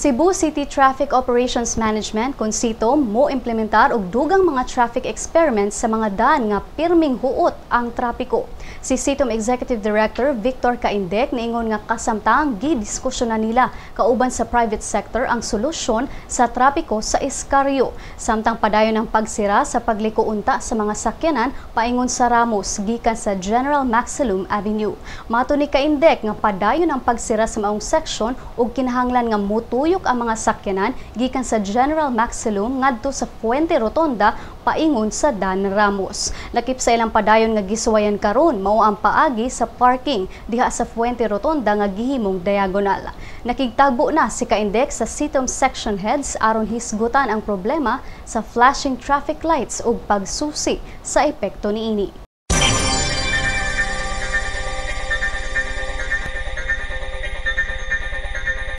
Cebu City Traffic Operations Management kon CITOM mo implementar og dugang mga traffic experiments sa mga daan nga pirming huot ang trapiko. Si CITOM Executive Director Victor Caindec niingon nga kasamtang gidiskusyon na nila kauban sa private sector ang solusyon sa trapiko sa Escario. Samtang padayon ang pagsira sa pagliko unta sa mga sakyanan paingon sa Ramos gikan sa General Maxilom Avenue. Mato ni Caindec nga padayon ang pagsira sa maong seksyon ug kinahanglan nga mutuyok ang mga sakyanan gikan sa General Maxilom ngadto sa Fuente Rotonda paingon sa Dan Ramos. Lakip sa ilang padayon nga gisuwayan karon mao ang paagi sa parking diha sa Fuente Rotonda nga gihimong diagonal. Nakigtagbo na si Caindec sa CITOM section heads aron hisgutan ang problema sa flashing traffic lights ug pagsusi sa epekto niini.